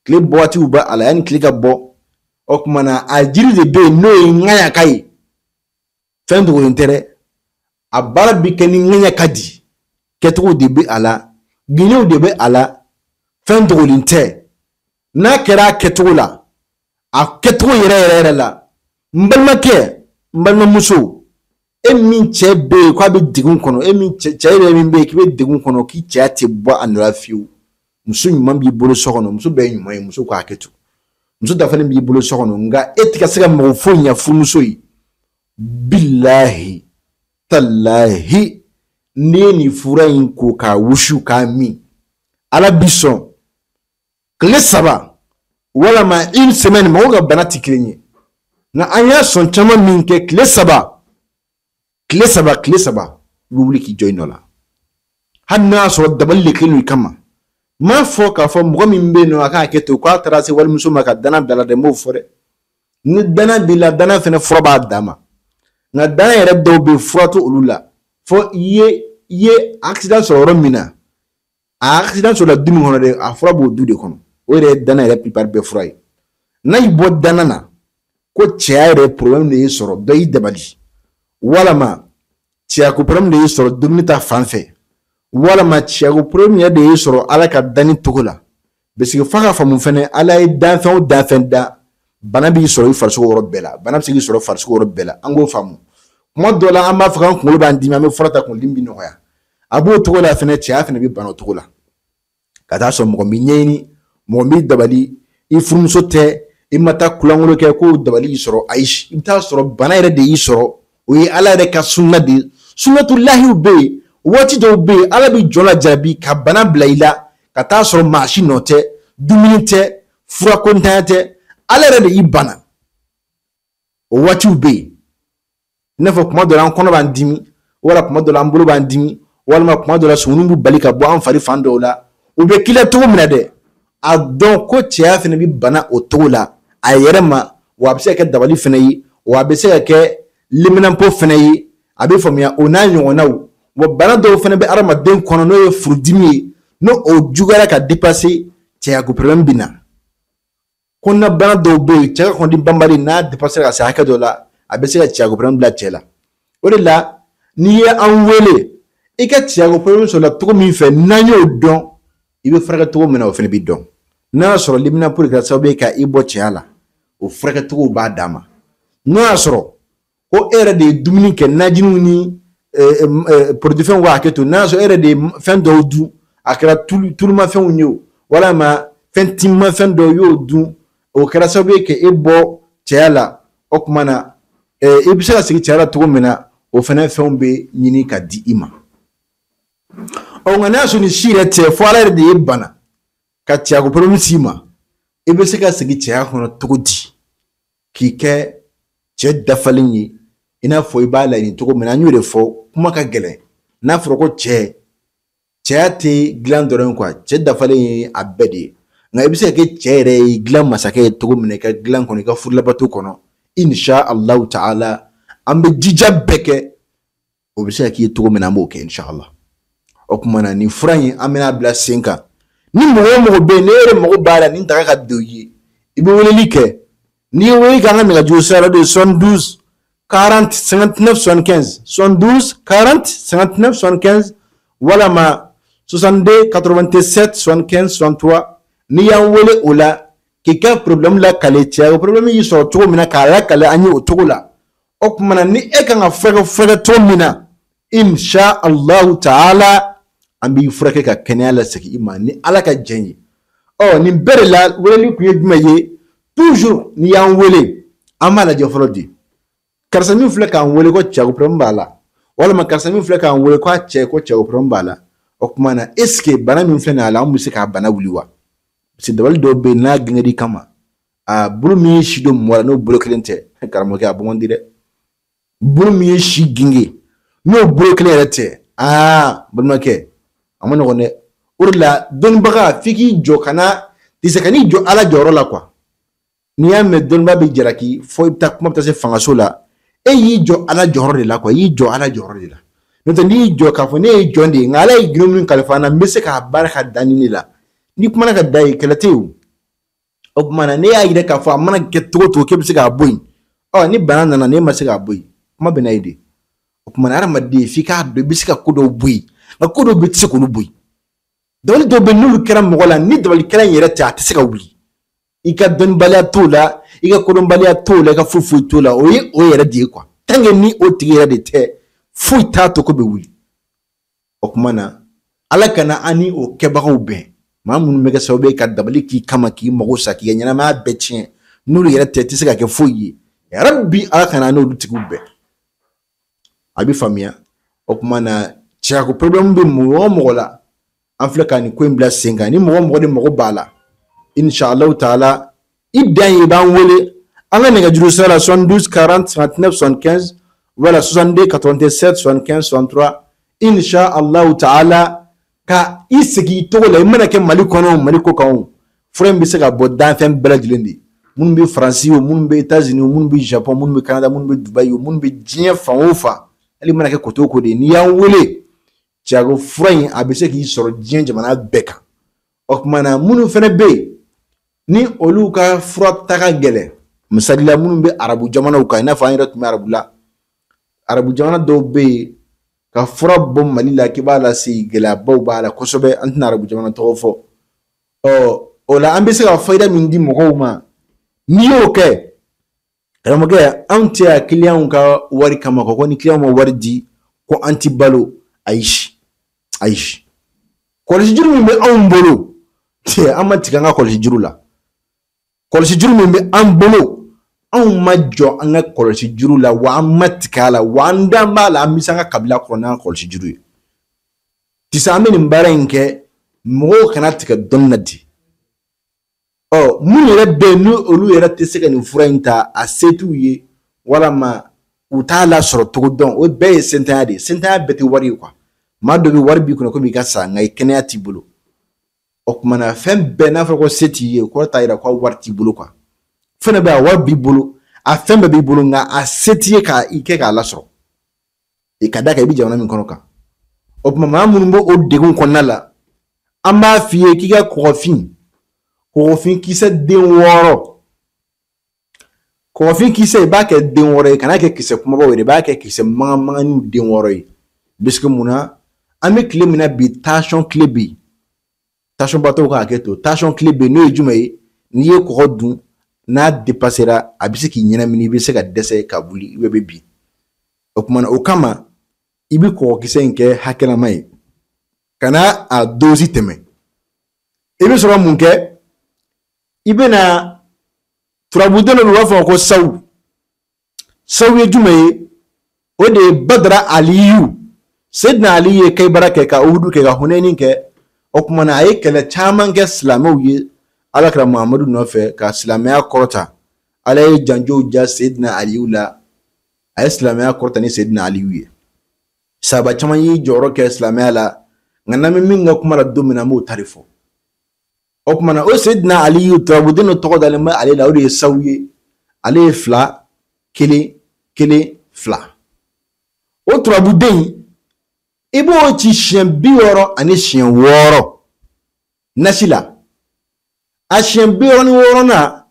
tile bɔ waatiw b'a la, yanni tile ka bɔ, o tuma na a jiri de bɛ yen n'o ye ŋaɲaka ye. Fɛn dogolen tɛ dɛ, a baara bɛ kɛ ni ŋaɲaka di. Kɛcogo de bɛ a la, gindow de bɛ a la, fɛn dogolen tɛ. N'a kɛra a kɛcogo la, a kɛcogo yɛrɛ yɛrɛ yɛrɛ la, n balimakɛ, n balimamuso, e min cɛ bɛ yen k'a bɛ degun kɔnɔ, e min cɛ yɛrɛ min bɛ yen k'i bɛ degun kɔnɔ, k'i cɛya tɛ bɔ a nɔ la fiyewu. Muso ɲuman b'i bolo so kɔnɔ, muso bɛɛ ye ɲuman ye, muso k'a kɛ ten. Muso dafalen b'i bolo so kɔnɔ, nka e tɛ ka se ka mɔgɔ foyi ɲɛ furumuso ye. Bilahi talahi, n'i ye nin fura in ko k'a wusu k'a min, Ala bi sɔn tile 3 walama une semaine, mɔgɔw ka bana tɛ kelen ye. Nka an y'a sɔn caman min kɛ tile 3, tile 3, tile 3, i bɛ wuli k'i jɔ i nɔ la. Hali n'a y'a sɔrɔ dabali de kɛlen don i kama. N m'a fɔ k'a fɔ mɔgɔ min bɛ yen nɔ a k'a kɛ ten, k'a taara se walimuso ma ka dana bila la dɛ, n b'o fɔ dɛ. Ni dana b'i la, dana fɛnɛ fura b'a dan ma. Nka dana yɛrɛ dɔw bɛ yen, fura t'olu la. Fo i ye accident sɔrɔ yɔrɔ min na, a accident sɔrɔla du min kɔnɔ dɛ, a fura b'o du de kɔnɔ. O yɛrɛ ye dana yɛrɛ plupart bɛɛ fura ye. N'a y'i bɔ dana na, ko cɛya yɛrɛ problème de y'i sɔrɔ, dɔ y'i dabali, walama cɛyako problème de y'i sɔrɔ dumuni ta fan fɛ, walama cɛyako problème yɛrɛ de y'i sɔrɔ Ala ka danni cogo la. Parce que f'a ka faamu fɛnɛ, Ala ye danfɛn o danfɛn da, bana b'i sɔrɔ i farisogo yɔrɔ bɛɛ la, bana bɛ se k'i sɔrɔ farisogo yɔrɔ bɛɛ la, an k'o faamu. Kuma dɔ la an b'a fɔ k'an kunkolo b'an dimi, an bɛ fura ta kunkolodimi bɛ nɔgɔya. A b'o cogo la fɛnɛ, cɛya fɛnɛ bɛ bana o cogo la. Ka taa sɔrɔ mɔgɔ b'i ɲɛɲini, mɔgɔ b'i dabali, i furumuso tɛ, i ma taa kulankolon kɛ k'o dabali y'i sɔrɔ, ayi, i bɛ taa sɔrɔ bana yɛrɛ de y'i sɔrɔ. O ye Ala yɛrɛ ka sunna de ye. Sunnatulahiw bɛ yen, waati dɔw bɛ yen, Ala bɛ jɔn lajarabi ka bana bila i la, ka taa sɔrɔ maa si nɔ tɛ, dumuni tɛ, furakontanya tɛ, Ala yɛrɛ de y'i bana. O waatiw bɛ yen. I n'a fɔ kuma dɔ la an kɔnɔ b'an dimi, wala kuma dɔ la an bolo b'an dimi, walima kuma dɔ la sumuni b'u bali ka bɔ an fari fan dɔw la. O bɛ k'i la cogo min na dɛ, a dɔn ko cɛya fɛnɛ bɛ bana o cogo la a yɛrɛ ma, wa a bɛ se ka kɛ dabali fɛnɛ ye, wa a bɛ se ka kɛ liminanpo fɛnɛ ye, a bɛ faamuya o n'a ɲɔgɔnnaw. Wa bana dɔw fɛnɛ bɛ adamaden kɔnɔ n'o ye furudimi ye, n'o o juguyara ka dépasser, cɛyako problème bɛ na. Kɔnɔna bana dɔw bɛ yen, cɛ ka kɔnɔdimi banbali n'a dépasser ka se hakɛ dɔ la, a bɛ se ka cɛyako problème bila cɛ la. O de la n'i ye an wele, i ka cɛyako problème sɔrɔla cogo min fɛ, n'an y'o dɔn, i bɛ furakɛ cogo min na, o fɛnɛ bɛ dɔn. N'a y'a sɔrɔ liminanpo de kɛra sababu ye ka i bɔ cɛya la, o furakɛcogo b'a dan ma. N'o y'a sɔrɔ ko e yɛrɛ de ye dumuni kɛ, najiniw ni produit fɛnw k'a hakɛ to, n'a y'a sɔrɔ e yɛrɛ de ye fɛn dɔw dun, a kɛra tulumafɛnw ye o, walama fɛn timimafɛn dɔw y'o dun, o kɛra sababu ye k'e bɔ cɛya la, o tuma na i bɛ se ka segin cɛya la cogo min na, o fɛnɛ fɛnw bɛ ɲini ka di i ma. Ɔ, nka n'a y'a sɔrɔ nin si yɛrɛ tɛ, fo Ala yɛrɛ de ye bana ka cɛyako problème s'i ma, i bɛ se ka segin cɛya kɔnɔ cogo di k'i kɛ cɛ dafalen ye, i n'a fɔ i b'a laɲini cogo min na. An y'o de fɔ, kuma ka gɛlɛn. N'a fɔra ko cɛ, cɛya tɛ dilan dɔrɔn quoi, cɛ dafalen ye a bɛɛ de ye. Nka i bɛ se ka kɛ cɛ yɛrɛ ye, dilan masakɛ ye cogo min na i ka dilan kɔnɔ, i ka furulabato kɔnɔ, insha Allahu ta'ala, an bɛ jija bɛɛ kɛ, o bɛ se ka k'i ye cogo min na, an b'o kɛ insha Allah. O tuma na nin fura in an bɛna bila sen kan. Ni mɔgɔ o mɔgɔ bɛ yen, n'e yɛrɛ mago b'a la nin daga ka don i ye, i bɛ weleli kɛ. N'i ye weleli kɛ an ka nɛgɛjuru sira la, o de ye 72 40 59 75, 72 40 59 75, walama 62 87 75 63. N'i y'an wele o la, k'i ka problème lakale, cɛ o problème y'i sɔrɔ cogo min na, k'a lakale an ye o cogo la. O tuma na ni e kan ka furakɛ cogo min na, insha Allahu ta'ala, an b'i furakɛ ka kɛnɛya lasegin i ma ni Ala ka jɛn ye. Ɔ, nin bɛɛ de la weleli kun ye jumɛn ye? Toujours n'i y'an wele, an b'a lajɛ fɔlɔ de. Karisa min filɛ k'an wele ko cɛko problème b'a la, walima karisa min filɛ k'an wele k'a cɛ ko cɛko problème b'a la. O tuma na est ce que bana min filɛ nin ye a la, an bɛ se k'a bana wuli wa? Parce que dabali dɔw bɛ yen n'a gɛngɛr'i kama, a bolo min ye si don mɔgɔ la n'o bolo kelen tɛ, karamɔgɔkɛ a bɔ man di dɛ. Bolo min ye si genge n'o bolo kelen yɛrɛ tɛ, aa balimakɛ a ma nɔgɔn dɛ. O de la dɔnnibaga f'i k'i jɔ ka na tɛ se ka n'i jɔ Ala jɔyɔrɔ la quoi. N'i y'a mɛn dɔnniba bɛ jalaki fo i bɛ taa kuma bɛ taa se fangaso la, e y'i jɔ Ala jɔyɔrɔ de la quoi, i y'i jɔ Ala jɔyɔrɔ de la. N'o tɛ n'i y'i jɔ k'a fɔ ne ye jɔn de ye, nka Ala ye gindo min kalifa n na, n bɛ se k'a baara ka dan ni ne la. N'i kumana ka da yen, kɛlɛ tɛ yen o. O tuma na n'e y'a yira k'a fɔ a mana kɛ cogo o cogo k'e bɛ se k'a bɔ yen, ɔ ni bana nana n'e ma se k'a bɔ yen, kuma bɛ na yen de. O tuma na hadamaden f'i k'a dɔn i bɛ se ka ko dɔw bɔ yen. Nka ko dɔw bɛ tɛ se k'olu bɔ yen. Dabali dɔw bɛ n'olu kɛra mɔgɔ la, ni dabalikɛla in yɛrɛ tɛ, a tɛ se ka wuli. I ka dɔnnibaliya t'o la, i ka kodɔnbaliya t'o la, i ka foyi foyi t'o la, o ye o yɛrɛ de ye quoi. Tant que ni o tigi yɛrɛ de tɛ, foyi t'a to ko bɛ wuli. O tuma na, Ala kana an ni o kɛbagaw bɛn. Maa minnu bɛ kɛ sababu ye ka dabali k'i kama, k'i mago sa, k'i ka ɲɛnamaya bɛɛ tiɲɛ, n'olu yɛrɛ tɛ, i tɛ se ka kɛ foyi ye. Yarabi Ala kana an n'olu tigiw bɛn. A bɛ faamuya. O tuma na, cɛyako problème bɛ mɔgɔ o mɔgɔ la, an filɛ ka nin ko in bila sen kan. Ni mɔgɔ o mɔgɔ de mago b'a la, inshallah taala, i dan ye i b'an wele an ka nɛgɛjuru sira la 72 40 59 75 wala 62 87 75 63. Inshallah taala, ka i segin i tɔgɔ la. I mana kɛ Mali kɔnɔ o, Mali kɔ kan o, fura in bɛ se ka bɔ danfɛn bɛɛ lajɛlen de. Minnu bɛ Faransi o, minnu bɛ États-Unis o, minnu bɛ Japon, minnu bɛ Canada, minnu bɛ Dubaï o, minnu bɛ diɲɛ fan o fan, hali mana kɛ koto ko de ye, n'i y'an wele, cɛyako fura in a bɛ se k'i sɔrɔ diɲɛ jamana bɛɛ kan. O tuma na, minnu fana bɛ yen ni olu ka fura ta ka gɛlɛn, misali la minnu bɛ arabu jamanaw kan, i n'a fɔ an yɛrɛ tun bɛ arabu la, arabu jamana dɔw bɛ yen ka fura bɔ Mali la k'i b'a lase, gɛlɛyabaw b'a la kosɛbɛ. An tɛna arabu jamana tɔgɔ fɔ. O la an bɛ se ka fayida min di mɔgɔw ma, n'i y'o kɛ, karamɔgɔkɛ, anw tɛ yan kiliyanw ka wari kama, ko ni kiliyanw ma wari di ko an ti balo. Ayi, ayi, kɔlɔsi juru min bɛ anw bolo, an ma tigɛ an ka kɔlɔsi juru la. Kɔlɔsi juru min bɛ an bolo, anw ma jɔ an ka kɔlɔsi juru la, wa an ma tigɛ a la, wa an dan b'a la, an bɛ se an ka kabila kɔrɔ n'an ka kɔlɔsi juru ye. Tisa an bɛ nin baara in kɛ, mɔgɔw kana tigɛ dɔnni na ten. Minnu yɛrɛ bɛ yen ni olu yɛrɛ tɛ se ka nin fura in ta, a se t'u ye, walama u t'a lasɔrɔ cogo dɔn, o bɛɛ ye sentanya de ye. Sentanya bɛɛ tɛ wari ye quoi. Maa dɔ bɛ wari b'i kunna komi i ka sa, nka i kɛnɛya t'i bolo. O tuma na, fɛn bɛɛ n'a fɔra ko se t'i ye, o kɔrɔ t'a yira ko wari t'i bolo quoi. Fɛn dɔ bɛ yen, a wari b'i bolo, a fɛn bɛɛ b'i bolo, nka a se t'i ye ka i kɛ k'a lasɔrɔ. I ka d'a kan i bɛ jamana min kɔnɔ kan. O tuma, maa minnu b'o o degun kɔnɔna la, an b'a f'i ye k'i ka kɔgɔfin kisɛ den 6. Kɔgɔfin kisɛ, i b'a kɛ den 6 ye, kan'a kɛ kisɛ kumabaw ye, i b'a kɛ kisɛ mankan-mankanniw den 6 ye. Puisque mun na, an bɛ tile min na bi, tension tile bɛ yen. Tension batɔw ka hakɛ to, tension tile bɛ yen, n'o ye jumɛn ye? N'i ye kɔgɔ dun, n'a dépassera, a bɛ se k'i ɲɛnamini, i bɛ se ka dɛsɛ ka wuli, i bɛ bin. O tuma na, o kama, i bɛ kɔgɔkisɛ in kɛ hakɛlama ye, kana a dose tɛmɛ. I bɛ sɔrɔ mun kɛ? I bɛna turabuden dɔ bɛ yen, u b'a fɔ ko sawu. Sawu ye jumɛn ye? O de ye Badara Aliyu. Seydina Ali ye Kayibara kɛ, ka Uhudu kɛ, ka Hunɛni kɛ. O tuma na, a ye kɛlɛ caman kɛ silamɛw ye Alakira Muhamadu nɔfɛ ka silamɛya kɔrɔta. Ala ye janjow ja Seydina Aliyu la, a ye silamɛya kɔrɔta ni Seydina Aliyu ye. Sahaba caman y'i jɔyɔrɔ kɛ silamɛya la, nka n'an bɛ min ka kuma la don min na, an b'o ta de fɔ. O tuma na, o Seydina Aliyu, turabuden dɔ tɔgɔ dalen bɛ ale la, o de ye sawu ye. Ale ye 2 1 1 2. O turabuden, i b'o ci siɲɛ 60 ani siɲɛ 6 nasi la. A siɲɛ 66nan,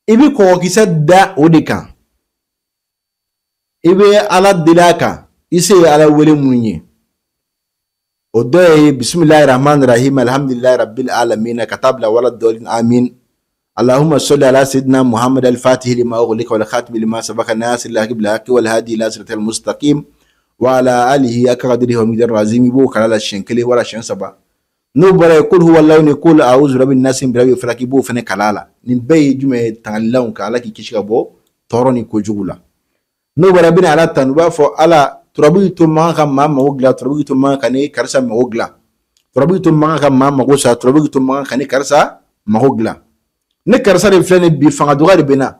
i bɛ kɔgɔkisɛ da o de kan. I bɛ Ala deli a kan, i se ye Ala wele mun ye. O dɔ ye bisimilahi rahmani rahim, alhamdulilahi rabbil alamin, ka taa bila wala dɔlin amin. Allahumma salli ala sayyidina Muhammad al-Fatih lima ughliqa wal khatimi lima sabaka nasir al-haqi bil haqqi wal hadi ila siratal mustaqim wa ala alihi haqqa qadrihi wa miqdarihi azim. I b'o kala la siɲɛ 1 wala siɲɛ 3. N'o bɔra yen, kul huwa Allahu ni kul a'udhu bi rabbin nas bi rabbil falaq, i b'o fana kala la. Nin bɛɛ ye jumɛn ye? Tangalilanw ka Ala k'i kisi ka bɔ tɔɔrɔ ni kojugu la. N'o bɔra, i bɛna Ala tanu, i b'a fɔ Ala, turabu y'i to man ka maa mago dilan, turabu y'i to man ka ne karisa mago dilan, turabu y'i to man ka maa mago sa, turabu y'i to man ka ne karisa mago dilan. Ne karisa de filɛ nin bi, fanga dɔgɔya de bɛ n na,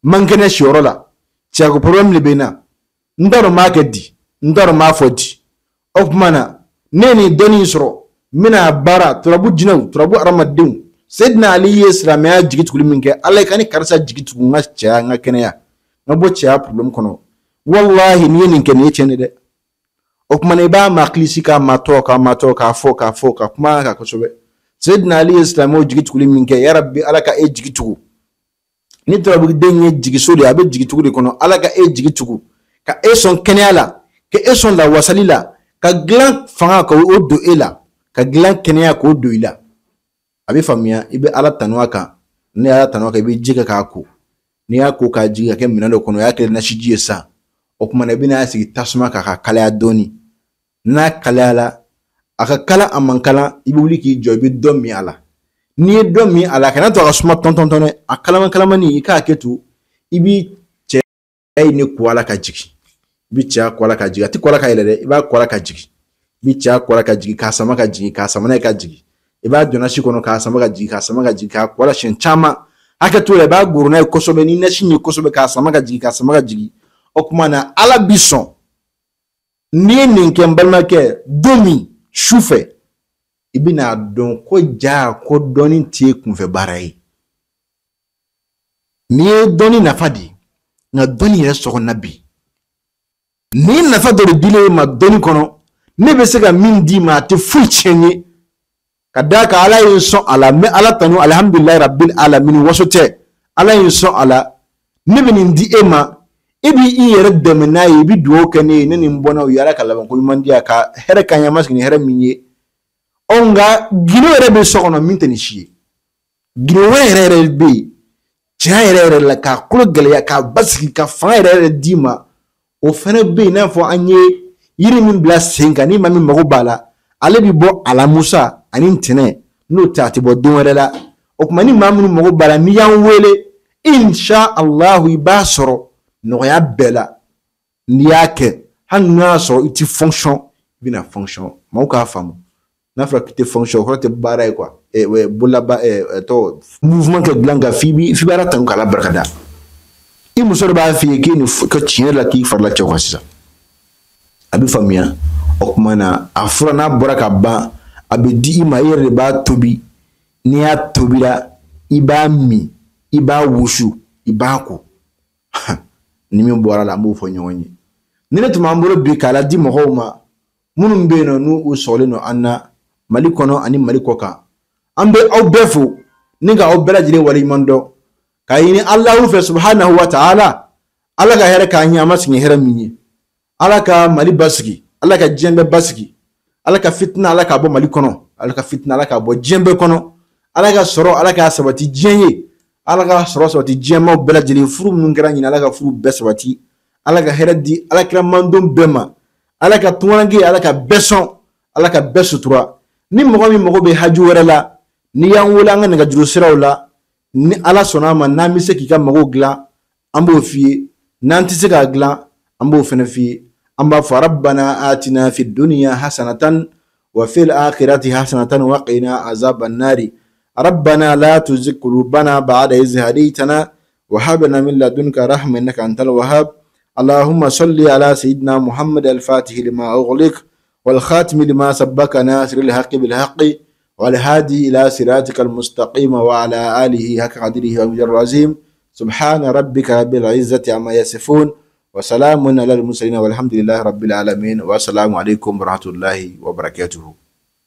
man kɛnɛ siyɔrɔ la, cɛko problème de bɛ n na, n t'a dɔn n b'a kɛ di, n t'a dɔn n b'a fɔ di. O tuma na, ne ye nin dɔnni in sɔrɔ, n bɛna baara turabu jinɛw, turabu hadamadenw. Seydina Ali ye silamɛya jigi tuguli min kɛ, Ala ka ne karisa jigi tugu n ka cɛya, n ka kɛnɛya, n ka bɔ cɛya problème kɔnɔ. Wallahi, n'i ye nin kɛ, nin ye tiɲɛ de dɛ. O tuma na, i b'a makilisi k'a matɔ, k'a matɔ, k'a fɔ, k'a fɔ, ka kuma kan kosɛbɛ. Seydina Ali ye silamɛw jigi tuguli min kɛ, yarabi Ala ka e jigi tugu. Ni turabuden ye jigiso de ye, a bɛ jigi tugu de kɔnɔ. Ala ka e jigi tugu, ka e sɔn kɛnɛya la, ka e sɔn lawasali la, Ka dilan fanga ka o don e la, ka dilan kɛnɛya k'o don i la. A bɛ faamuya, i bɛ Ala tanu a kan. N'i Ala tanu a kan, i bɛ ji kɛ k'a ko. N'i y'a ko k'a jigin ka kɛ minɛn dɔ kɔnɔ, o y'a kɛ nasiji ye sisan. O tuma na i bɛna sigi tasuma kan ka kalaya dɔɔni. N'a kalayala, a ka kala a man kalan, i bɛ wuli k'i jɔ, i bɛ dɔ min a la. N'i ye dɔ min a la, kana to a ka suma tɔn tɔn dɛ, a kalaman kalamani i k'a kɛ to, i b'i cɛ in ne ko a la ka jigin. I bɛ cɛya ko a la ka jigin, a tɛ ko a la ka yɛlɛ dɛ, i b'a ko a la ka jigin. I bɛ cɛya ko a la ka jigin, k'a sama ka jigin, k'a sama n'a ye ka jigin. I b'a jɔ nasi kɔnɔ k'a sama ka jigin, k'a sama ka jigin, k'a ko a la siɲɛ caman. Hakɛ t'o la, i b'a goro n'a ye kosɛbɛ, ni nasi ye kosɛbɛ, k'a sama ka jigin, k'a sama ka jigin. O tuma na Ala bi sɔn. N'i ye nin kɛ n balimakɛ, don min su fɛ, i bɛna dɔn ko ja ko dɔnni t'i kunfɛ baara ye. N'i ye dɔnni nafa di, nka dɔnni yɛrɛ sɔgɔna bi. Nin nafa dɔ de dilen ma dɔnni kɔnɔ, ne bɛ se ka min d'i ma a tɛ foyi tiɲɛ n ye. Ka d'a kan Ala ye n sɔn a la, n bɛ Ala tanu alihamudulilayi rabil alamin, waso tɛ. Ala ye n sɔn a la, ne bɛ nin di e ma, e b'i yɛrɛ dɛmɛ n'a ye, i bɛ dugawu kɛ ne ye, ne ni n bɔnnaw ye, Ala ka labanko ɲuman di yan, ka hɛrɛ k'an ye, an ma sigi ni hɛrɛ min ye. Ɔ nka gindo yɛrɛ bɛ so kɔnɔ min tɛ nin si ye. Gindo wɛrɛ yɛrɛ yɛrɛ bɛ yen, tiɲɛ yɛrɛ yɛrɛ la, k'a kolo gɛlɛya, k'a basigi, ka fanga yɛrɛ yɛrɛ d'i ma. O fɛnɛ bɛ yen, i n'a fɔ an ye yiri min bila sen kan, ni maa min mago b'a la, ale bɛ bɔ alamusa ani ntɛnɛn, n'o tɛ a tɛ bɔ don wɛrɛ la. O tuma ni maa minnu mago b'a la, n'i y'an wele, insha Allahu i b'a sɔrɔ nɔgɔya bɛɛ la. N'i y'a kɛ, hali n'a y'a sɔrɔ i ti fonction, i bɛna fonction. Maaw k'a faamu. N'a fɔra k'i tɛ fonction, o kɔrɔ tɛ baara ye quoi. Bololaba, tɔgɔ mouvement kɛ dilan kan, f'i bɛ Ala tanu k'Ala barikada. I muso dɔ b'a f'i ye k'e ni ka tiɲɛ la k'i farila cɛw kan sisan. A bɛ faamuya. O tuma na a fura n'a bɔra ka ban, a bɛ di i ma, i yɛrɛ de b'a tobi. N'i y'a tobira, i b'a min, i b'a wusu, i b'a ko. Ni min bɔra la, an b'o fɔ ɲɔgɔn ye. Ni ne tun b'an bolo bi k'a ladi mɔgɔw ma, minnu bɛ yen nɔ n'u sɔgɔlen don an na Mali kɔnɔ ani Mali kɔ kan, an bɛ aw bɛɛ fo ni ka aw bɛɛ lajɛlen waleɲuman dɔn, k'a ɲini Alahu fɛ subhanahu wa ta'ala, Ala ka hɛrɛ k'an ɲɛ, an ma sigi hɛrɛ min ye. Ala ka Mali basigi, Ala ka diɲɛ bɛɛ basigi, Ala ka fitina Ala k'a bɔ Mali kɔnɔ, Ala ka fitina Ala k'a bɔ diɲɛ bɛɛ kɔnɔ, Ala ka sɔrɔ Ala k'a sabati diɲɛ ye, Ala ka sɔrɔ sabati diɲɛmaw bɛɛ lajɛlen, furu minnu kɛra ɲinɛ Ala ka furu bɛɛ sabati, Ala ka hɛrɛ di Ala kira mandon bɛɛ ma, Ala ka tunkaranke Ala ka bɛɛ sɔn, Ala ka bɛɛ sutura. Ni mɔgɔ min mago bɛ haju wɛrɛ la, n'i y'an wele an ka nɛgɛjuru siraw la, ni Ala sɔnna a ma, n'an bɛ se k'i ka mago dilan, an b'o f'i ye. N'an tɛ se k'a dilan, an b'o fɛnɛ f'i ye. An b'a fɔ rabbana atina fid dunya hasanatan wa fil akhirati hasanatan wa qina azaban nari. Rabbana la tuzigh qulubana ba'da idh hadaytana wa hab lana min ladunka rahmatan innaka antal wahhab. Allahumma salli ala sayyidina Muhammad al-Fatih lima ughliq wal khatim lima sabbaka nasiril haqqi bil haqqi wal hadi ila siratikal mustaqim wa ala alihi haqqa qadrihi wa miqdarihi azim. Subhana rabbika rabbil izzati amma yasifun wa salamun alal mursalin walhamdulillahi rabbil alamin. Wa assalamu alaikum warahmatullahi wabarakatuh.